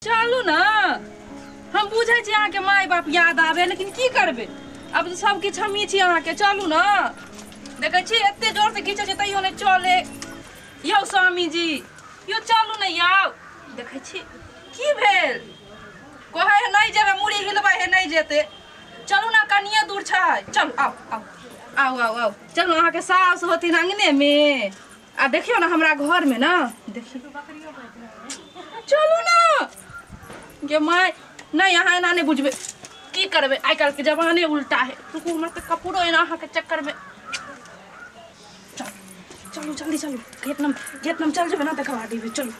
चलू ने, हम बुझै छी अहाँके माय बाप याद आबे, लेकिन की करबै, आब तऽ सब किछु हमही छी अहाँके। चलू ने, देखै छी एते जोर से घीचै छै तैयो नहि चले। यौ स्वामीजी, यौ चलू ने यौ। देखै छी की भेल, कहै है नहि जेबै, मुड़ी हिलबै है नहि जेतै। चलू ने, कनिये दूर छै, चलू आउ आउ आउ आउ आउ चलू। अहाँके सास होथिन अङ्गनेमे, आ देखियौ ने हमरा घरमे ने, देखियौ। चलू ने गे my, नहि अहाँ एना नहि बुझबै, की करबै, आइ काल्हिके जमाने उल्टा है। रुकू, हमरा तऽ कपड़ो एना अहाँके चक्करमे। चलू चलू जल्दी चलू, गेट नम चल जेबै ने तकर बाद एबै। चलू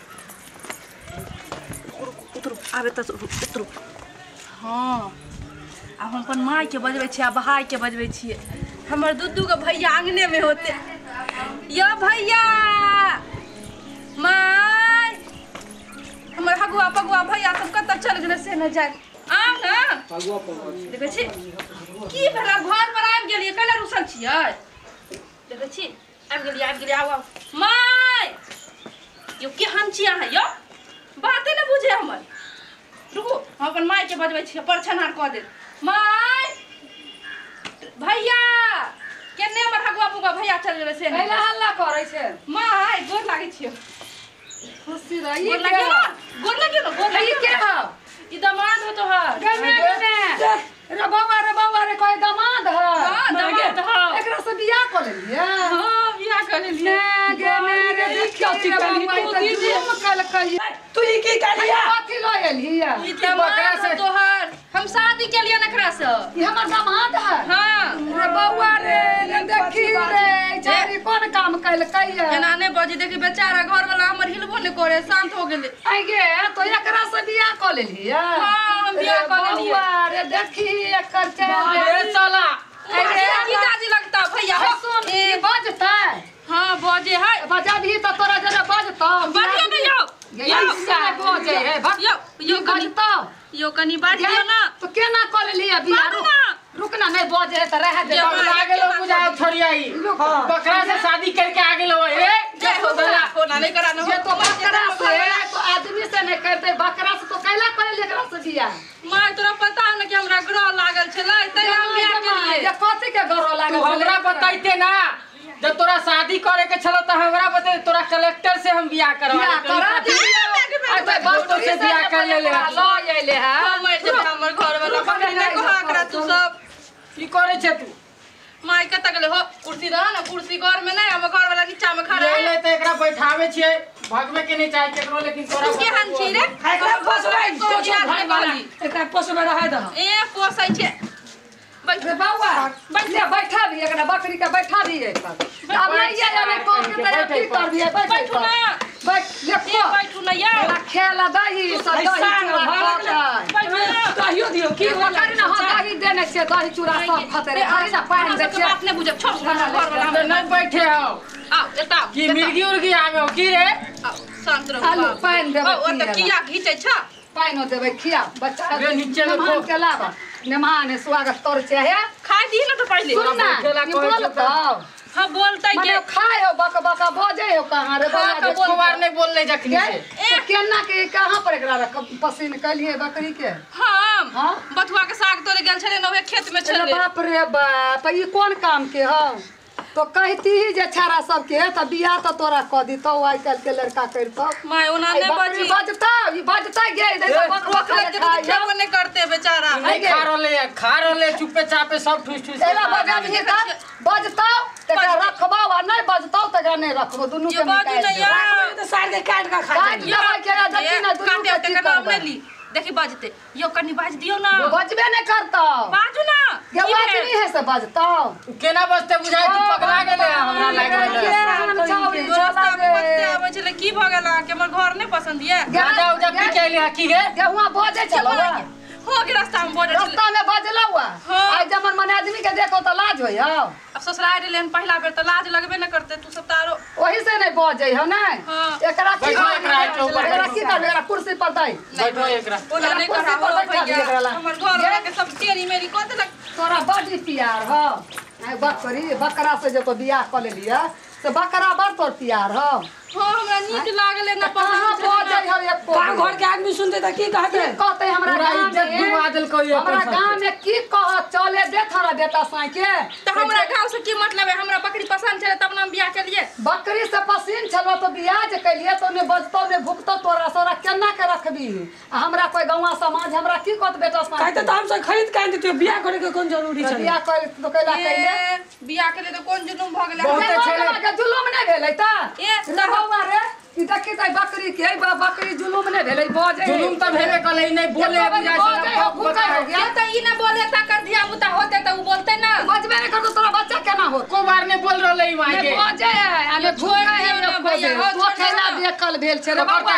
उतरू, आबे तऽ उतरू। हँ, आब हम अपन मायके बजबै छियै आ भायके बजबै छियै। हमर दू दू गो भैया अङ्गनेमे होते। यौ भैया, my, हमर हगुआ पगुआ भैया सब कतऽ चल गेलै से नहि जाय। आउ ने, देखै छी की भेल, घर पर आबि गेलियै, कैला रुसल छियै? देखै छी आबि गेलियै, आबि गेलियै, आउ आउ। My, यौ केहन छी अहाँ यौ, बाते नहि बुझे हमर। रुकू, हम अपन मायके बजबै छियै, परछन आर कऽ देत। My, भैया केने हमर हगुआ पुगुआ भैया चल गेलै से नहि। कैला हल्ला करै छै? My, गोर लागै छियै। खुशी रही। गोर लागियो ने, गोर लागियो ने, गोर ई लागियो। के हौ? ई दामाद हो तोहर। गमे गमे रे बौआ, रे बौआ रे, कोई दामाद है? हाँ, दामाद हौ। एकरा से बियाह कऽ लेलियै? हाँ, बियाह कऽ लेलियै। ने गे ने रे, देखियौ रे बौआ, ई तऽ जुलुम केलकै। तू ई की कहलिया? कथी लऽ एलही? ई दामाद हो तोहर, हम शादी केलियै एकरा से। ई हमर दामाद है? हाँ। रे बौआ रे, रे देखी रे, चारी कोन काम केलकै? एना नहि बजी, देखी बेचारा घर वाला हमर हिलबो नहि करे, शांत हो गेलै। आइ गे, तो एकरा से बियाह कऽ लेलियै? हाँ, हम बियाह कऽ लेलियै। बौआ रे, देखी एकर चाल। रे साला, अरे जीजाजी लगता भैया। हे सुन, ई बजतै? हाँ बजे है। बजबही तऽ तोरा जरे बजतौ। बजियौ ने यौ। यौ बजै है, भक। यौ यौ कनी बजतौ। यौ कनी बाजियौ ने। तो केना कऽ लेलियै बियाह? बाजू ना। रुक ना, नहीं बजे है तऽ रह दे। जे आ गेलो बुझाओ छोड़ियाई, बकरा से शादी करके आ गेलो। ए जय हो साला, होना नहीं करा ना। जे तो बकरा से तो आदमी से नहीं करते, बकरा से तो कैला करे एकरा से बियाह? माय, तोरा पता है ना कि हमरा ग्रह लागल छलै, तै हम बियाह केलियै। जे कथी के गौरव लागल? तू हमरा बताइते ना, जब तोरा शादी करे के छलो त हमरा बते, तोरा कलेक्टर से हम बियाह करवा बियाह करा देते। दियै। दोस्तों से बियाह कर लेले। लऽ अयले है। हम मरि जेबै, हमर घर वाला बकरी नहि कहा एकरा तू सब। की करे छे तू? My कतऽ गेलै हो? कुर्सी रह ना, कुर्सी घर में नहीं, हमर घर वाला नीचा में खड़ा ले है। ले त एकरा बैठावे छियै, भगवे के नहीं चाहे केकरो, लेकिन तोरा तू केहन छी रे? एकरा पोसबै, तोर बियाह भाई नहि वाला कहली। एकरा पोसबै, रहै दह। ए पोसै छै, बैठ रे बौआ, ले बैठा भी एकरा, बकरी के बैठा भी पर। अब नहीं ये नहीं कह के तेरा की कर दिए? बैठ बैठू ना। बैठ ए देखो, बैठू ना यौ। एकरा खेला दही सब, दही चूड़ा खतै। बैठू ना। कहियो दियौ की होला? बकरी ना, हाँ दही देने छियै, दही चूड़ा सब खतै रे। खाली ना पानि अहाँ दै सबके छियै। बात नहि बुझब, छोड़ हमरा घर वाला। तो नहीं बैठे हो आउ एतऽ आउ, की एतऽ मिर्गी उर्गी आवे हो की रे? आउ, शांत रहू। आलू पानि देबै ओ ओतऽ पियै ला। किया घीचै छ? पानिओ देबै, खिया बच्चा। रे नीचे में मेहमान खो। के लाबा, मेहमान है, स्वागत कर छै हे। खाय दी ना तो पहिले। सुन ना, बैठेला ई कहै छै बोलतौ? हाँ बोलतै मने के खाय हो, बक बक बजै हो कहाँ रे बौआ? खा एको बार नहीं बोलले जखनी गे, से। तो केना के कहाँ पर एकरा रख पसीन कलिए बकरी के? हम हाँ? बथुआ के साग तोड़े गेल छलै ने, ओहे खेत में अरे छलै। बाप रे बाप, ई कोन काम के हौ? तो कहती ही जे छाड़ा सबके तऽ बियाह तऽ तोरा कऽ दितौ, आइ काल्हि के लड़का करितौ। My ओना ई नहि बकरी बजी। बजतौ? ई बजतै गे? ई देखो बक बक भूख लागि जेतै तऽ खाइ। खेबो नहि करतै बेचारा। नहीं खा रहले है, खा रहले चुपे चापे सब ठूस ठूस के एला खा रहले। बजबही तऽ बजतौ तकरा रखबौ, आ नहि बजतौ तकरा नहि रखबौ, दुनू यो के बाजू निकालि ने देबौ। यौ। तऽ सार के काटि कऽ खा। काटि देबै के देखी ने दुनू काटे के की ओते नाम करबै। नहि ली, देखी बजतै। यौ कनी बाज दियौ ना। बजबे नहि करतौ। बाजू ना। गे की भेल? आदमी है से बजतौ? केना बजते बुझाय, तू पकड़ा गेले हमरा लाग रहले। रास्ता में बजते आबै छलै, की भऽ गेल अहाँके? हमर घर नहि पसन्द ये? गाजा उजा पी के अइले है की गे? गेहुआ बजै छलौ? हो के रास्ता में बजै छलै। रास्ता में बजलौ? हाँ। आइ जमन मने आदमी के देखो तऽ लाज होइ हौ। आब ससुराल एलै हन पहिला बेर तऽ लाज लगबे नहि करतै, तू सब तऽ आरो ओही से नहि बजै हौ नै? हाँ। एकरा की बैठो एकरा एके ऊपर। एकरा की करबै? एकरा कुर्सी पर दै। बैठो एकरा। ओना नहि कुर्सी करा पर बैठा भैया। दियै एकरा ला। हमर घर वाला के सब टेरी मेरी कऽ देलक। तोरा बड प्यार हौ आइ बकरी, बकरा से जे तो बियाह कऽ लेलियै से बकरा बड़ तोर प्यार हौ। हां हमरा नीक लागले ना कहां बजै हौ एको गांव घर के आदमी सुनते त की कहते? कहते हमरा गांव इज्जत डुबा देलको ये हमरा गांव में की कह चले दे थारा बेटा साई के। त हमरा गांव से की मतलब है? हमरा बकरी पसंद छले तब ना हम बियाह के लिए। बकरी से पसीन छलो तो बियाह जे कैलिए तो ने बजतो ने भुगतो तोरा सोरा केना के रखबी? आ हमरा कोई गांव समाज हमरा की कहत बेटा साई? कहते त हम से खरीद के आन देतियो, बियाह करे के कोन जरूरी छले? बियाह कर तो कैला कैले बियाह के लिए तो कोन जुलुम भ गेलै? बहुते छले जुलुम नै भेलै त ए बौआ रे ई देखी त बकरी के बकरी जुलुम नै भेलै बजै जुलुम त भेबे कलै नै बोले बुझाय छै त ई ना बोले त कर धिया पुता होते त उ बोलते ना बजबे नै करतो तोरा बच्चा केना होत? को बार नै बोल रहलै माय के बजै आ ने छोड़ दियो ना भैया तो खेला देखल भेल छै रे बौआ।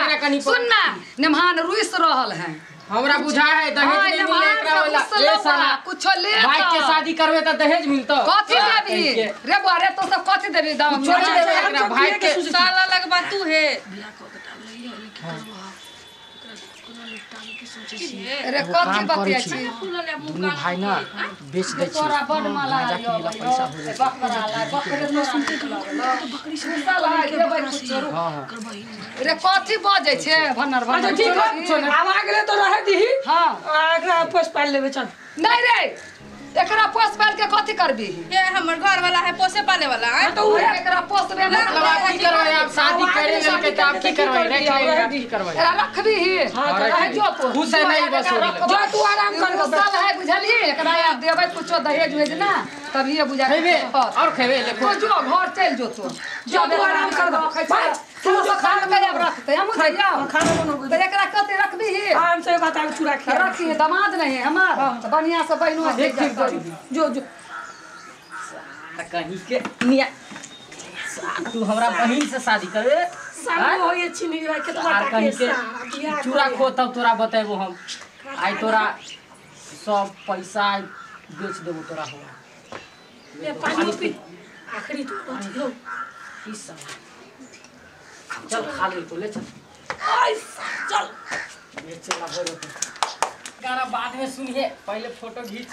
सुन ना निमहान रुइस रहल है हमरा बुझा है दहेज नहीं मिले एकरा वाला ए साला कुछो ले भाई के शादी करबे त दहेज मिलतो। कथि देबी रे बुआ रे तो सब कथि देबी दाम छोड़ देबे एकरा भाई के साला लगबा तू हे बियाह क के टाल लइयो लेकिन करबो एकरा कोना निपटावे के सोचे छी रे कथि बतिया छी दुनु भाई ना बेच दै छी तोरा बड माला आयो पैसा हो जाई बकरा ला बकरे न सुनते तो बकरी से साला देबै कुछो रे कथि बजै छे भनर भनर। अच्छा ठीक है आब आ गेलै तो रहे दीही। हां एकरा पोस पाल लेबे चल। नहीं रे एकरा पोस पाल के कथि करबी? ये हमर घर वाला है पोसे पाले वाला है तो उ एकरा पोसबे ना मतलब आप की करबै? आप शादी करे लेके त आप की करबै? रख की करबै? एकरा रखबी ही। हां रह जो तू खुश है नहीं बस हो गेलै जो तू आराम कर साल है बुझलिए एकरा आप देबै कुछो दहेज उहेज ना तभिए बुझा खेबे और खेबे ले तो जो घर चल जो तू जो तू आराम कर भाई तू जो खाना के अब रखते हम जइया खाना बनोगे तो एकरा कते रखबी ही? आराम से बात आ चूरा खा रखी दामाद नहीं हमार तो बढ़िया से बहिनो जो जो कहीं के निया तू हमरा बहिन से शादी करबे साला हो ये छिनी भाई के तोरा कहीं के चूरा खो तब तोरा बतेबो हम। आई तोरा सब पैसा बेच देबो तोरा हो ले पानी पी आखरी तो हो ई साला चल खा ले तो ले चल आई चल बेच चला हो गाना बाद में सुनिए पहले फोटो खींच।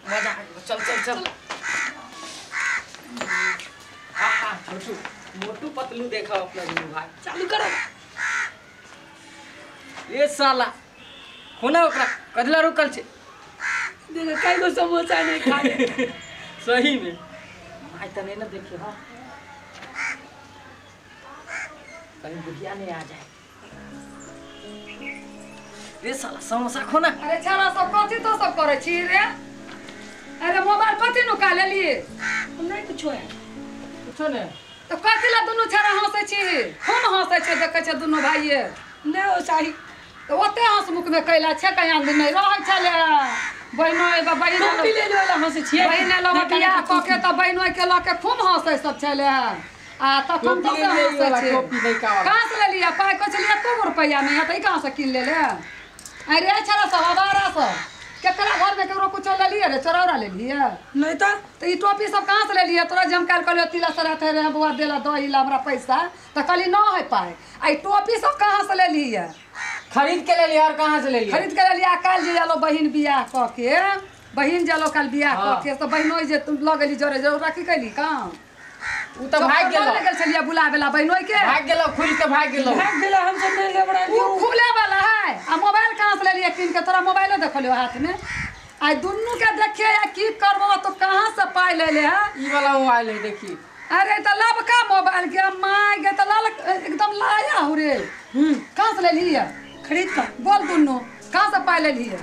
मजा आ गया चल चल चल। हां छोटू मोटू पतलू देखा अपना दुनू भाई चालू करो ए साला कोना ओकरा कदला रुकल छे देखो कई गो समोसा नहीं खा ले सही में माय त नहीं ना देखियो। हां कहीं बुढ़िया नहीं आ जाए रे साला समोसा खोना। अरे छाड़ा सब कथि तो सब करे छी रे? अरे मोबाइल कथि नुका लेलिए? हम नहीं कुछो है कुछो ने तो कथि ला दुनु छाड़ा हंसै छी? हम हंसै छै देखै छै दुनु भाइये नहीं हो चाही तो ओते हंस मुख में कैला छै कहीं दिन नहीं रहै छले बहिनो एबा बहिनो टोपी ले लो हंसै छियै बहिने लग बियाह क के त बहिनो के ल के खूब हंसै सब छले आ तखन तो हंसै छै। कहां से लेलिए पाइ को छलिए एको रुपैया नहीं है त ई कहां से किन लेले? अरे छड़ा सब अबारा सब केकरा घर में केकरो कुछो लेलिए रे चोरौरा लेलिए नहीं त त ई टोपी सब कहां से लेलिए? तोरा जे हम काल कहलियो तिला सरात रे बौआ देला दही ला हमरा पैसा त कहली न है पाइ। आ ई टोपी सब कहां से लेलिए? खरीद के लेलिए और कहां से लेलिए? खरीद के लेलिए। काल जे आलो बहिन बियाह क के बहिन जालो काल बियाह क के त बहिनो जे तुम ल गेली जरे जरे की कैली काम उ त भाग गेलो गेल छलिए बुलावेला बहिनो के भाग गेलो खुल के भाग गेलो भाग गेलो हम सब नहीं लेबड़ा उ खुले वाला है। आ मोबाइल कहां से लेलिए किन के? तोरा मोबाइलो देखलियो हाथ में। आ दुन्नू के देखिए या की करबो तो कहां से पाइ लेले है? ई वाला मोबाइल है देखी। अरे त लबका मोबाइल के my के त लाल एकदम लाया हो रे। कहां से लेलिए? खरीद का बोल दुन्नू कहां से पाइ लेलिए?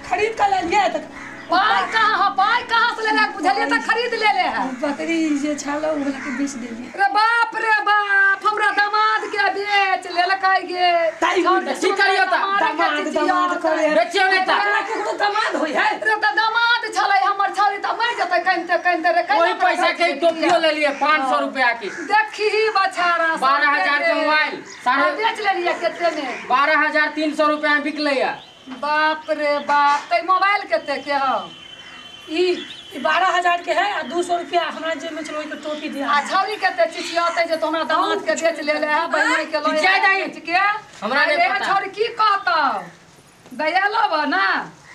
खरीद का लेलिए त पाइ कहां हो? पाइ कहां से लेले बुझलिए त खरीद लेले है। बकरी जे छालो ओकरा के बेच देलिए। रे बाप रे बाप हमरा दामाद के बेच लेलकै गे। की करियो त दामाद दामाद करे बेचियो नै त एकरा केकरो दामाद होय है रे त दामाद छलै हमर छौरी त मर जतै कनते कनते रे। ओही पैसा के टोपियो लेलिए 500 रुपया के। देखी बछारा 12000 के मोबाइल साढ़े बेच लेलिए कते में? 12300 रुपया में बिकलै है। बाप रे बाप त मोबाइल कते के हो? ई 12000 के है आ 200 रुपया हमरा जेब में चलो के टोपी दिया। आ छौरी कते चिचियते जे तोरा दामाद के बेच लेले है बहिन के लए चिचिया जाई बेच के हमरा नहीं पता। छौरी की कहतौ दयालो बा ना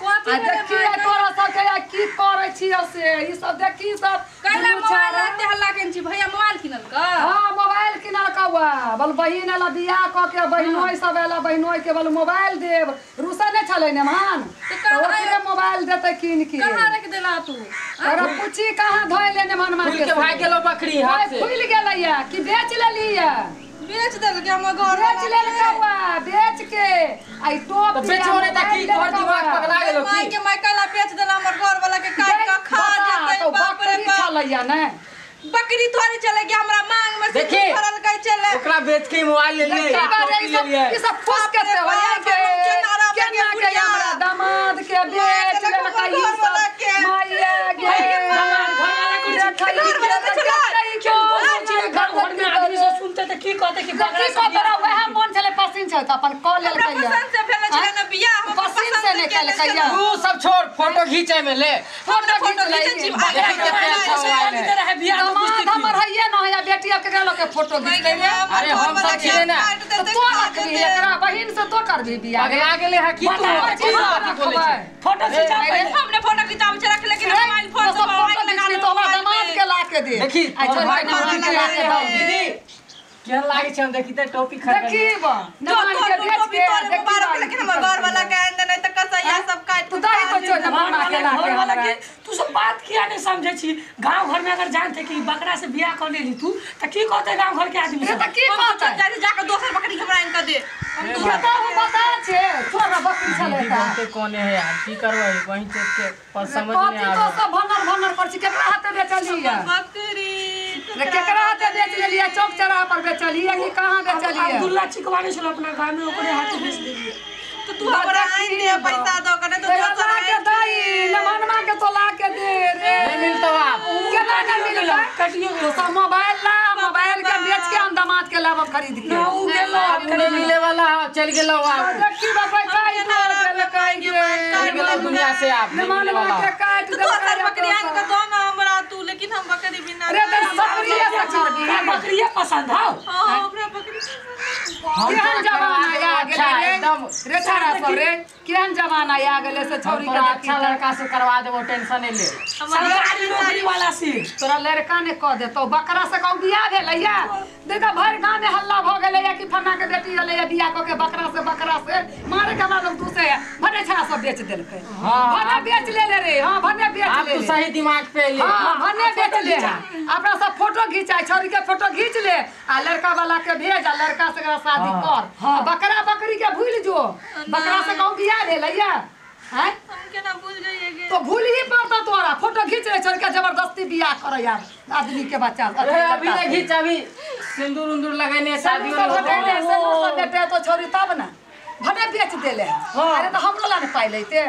आ देखी तोरा सबके की करै छियै से ई सब देखी सब कैला मोबाइल एते हल्ला केने छी भैया मोबाइल किनलका हां मोबाइल किनलका वा बल बहिन एला बियाह क के बहिनोई सब एला बहिनोई के बल मोबाइल देब रुसा नै छलै ने मान त ओकरे मोबाइल देतै किन के कहां रख देला तू तोरा पूछी कहां धोइ लेने मन मार खुल के भाग गेलो बकरी हाथ से खुल गेलैया कि बेच लेलिया बेच देलके हमर घर बेच लेलका वा बेच के आई टोप तो बेचो ने त की तोहर दिमाग पगला गेलो की माई के माई काला बेच देला हमर घर वाला के काट के खा जेतै बाप रे बाप छलैया ने बकरी थोड़ी चले गया हमरा मांग में से भरल गई चले ओकरा बेच के मोबाइल ले लिए ई सब फुस के से होया के केना के हमरा दामाद के बेच लेलका ई सब माईया गे घर वाला घर में आदमी सब सुनते त की कहते कि बकरा की कहते वएह मन छले पसिन छै त अपन क लेलकै पसंद से भेल छले न बियाह हम पसिन से ने केलकै तू सब छोड़ फोटो खींचे में ले फोटो खींचे छी रहे बियाह तो दामाद हमर हइए न होया बेटी के गेलो के फोटो खींचते रे अरे हम सब छियै ना तो रखबी एकरा बहिन से तो करबी बियाह पगला गेले है की तू फोटो खींचा पहिले हमने फोटो खिंचाबै छै रख लेकिन मोबाइल फोन से मोबाइल लगा तो हमरा दामाद के ला के दे देखी आ छोड़ के ला के दे दीदी केहन लागे छै हम देखी त टोपी खरीद देखी बा नमान के बेच के मुबारक लेकिन हमर घर वाला के आंदे नहीं त कसैया सब काट तू दाई तो छोड़ नमान के ला घर वाला के तू सब बात किया नहीं समझे छी गांव घर में अगर जानते कि बकरा से बियाह कर लेली तू त की कहते गांव घर के आदमी त की कहते जाके दोसर बकरी हमरा इनका दे हम तो बता छे छोड़ बकरी छले त कोने है यार की करबै वहीं चेक के पर समझ नहीं आ तो सब भनर भनर कर छी केकरा हाथे बेचलिया बकरी रे केकरा हाथे बेच लेलिया चौक चौराहा पर बेचलिया कि कहां बेचलिया अब्दुल्ला चिकवानी छल अपना गांव में ओकरे हाथे बेच देलिए तो तू हमरा आइन दे पैसा दो कने तो दोसर के दई नमनमा के तो ला के दे रे नहीं मिलतो आप केना नहीं मिलतो कटियो तो सब मोबाइल ला मोबाइल के बेच के हम दामाद के लाब खरीद के ना उ गेलो नहीं मिले वाला चल गेलो आप देखी बाबा काई तोड़ देलकै चल गेलो दुनिया से आप नहीं मिले वाला के काट दे दोसर बकरी आन के दो ना हमरा तू लेकिन हम बकरी बिना रे त बकरी से करबी बकरी पसंद हां हां हमरा बकरी केहन जमाना आ गेलै रे रे छाड़ा सब रे केहन जमाना आ गेलै से छौरी के अच्छा लड़का से करवा देबो टेंशन नहीं ले सरकारी नौकरी वाला से तोरा लड़का ने कह देतौ बकरा से कहू बियाह भेलैया देखा भरि गांव में हल्ला भ गेलैया कि फन्ना के बेटी एलैया बियाह क के बकरा से मारे के हमरा लोग दूसे भने छाड़ा सब बेच देलकै भने बेच लेले रे हां भने बेच ले आप तो सही दिमाग पे ले हां भने बेच ले अपना सब फोटो घिचाइ छौरी के फोटो घीच ले आ लड़का वाला के भेज आ लड़का से शादी कर बकरा बकरी के भूल जो बकरा से कहू बियाह भेलैया हैं हम केना भूल जाइएगे तो भूल ही पड़ता तोरा फोटो खींच ले छोड़ के जबरदस्ती बियाह कर यार आदमी के बच्चा अरे अभी नहीं खींच अभी सिंदूर उंदूर लगैने शादी सब हटेले सिंदूर सब बेटे तो छोरी तब ना भने बेच देले अरे तो हमरो ला ने पाइ लेते